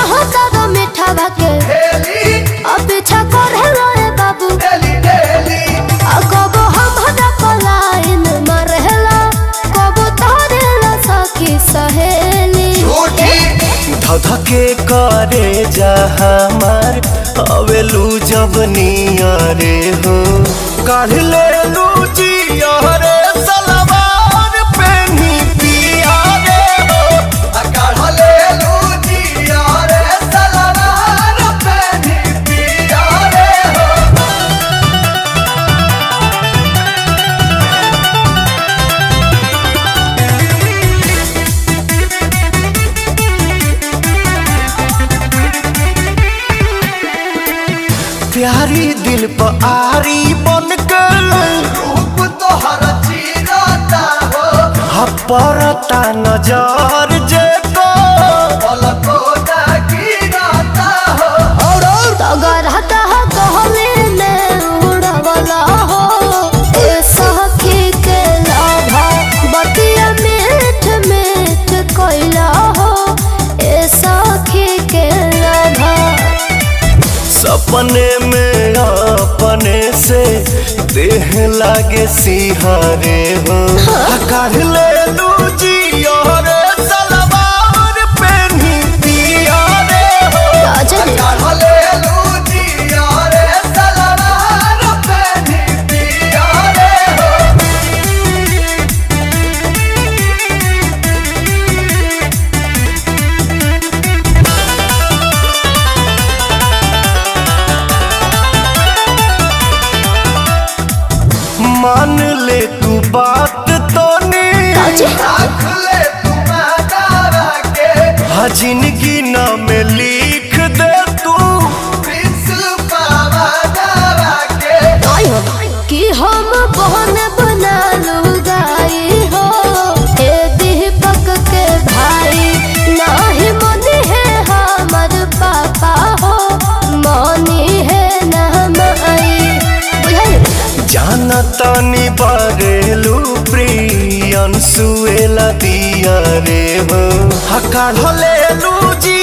चाहता तो मीठा के अब पीछा कर रे बाबू। आ कबो हमरा पलायन मरहेला, कबो तारेला सखी सहेली। धधके करे जा हमार अवेलू जब नियरे हो। काढ़ ले लू जियरे सलवार पेनी पिया रे हो। प्यारी दिल पर आरी बन के परता नजर जे को। तगरता कहले ने उड़वला हो, ए सखी के लाभा बतिया मीठ मीठ कोइला हो, ए सखी के लाभा। सपने में अपने से देह लागे सिहारे हो। काढ़ ले लू जियरे सलवार पेनी पिया रे हो। अजय मान ले तू बात तो नहीं, हाँ जिंदगी नाम लिख दे तू। कि हम बहन बना लू गाई हो, ए दीपक के भाई नाही मन है हमर पापा हो, मनी है ना माई। बुझाई जाना तानी बरेलू प्रियन सुएला दिया रे हो। हका ले लू जी।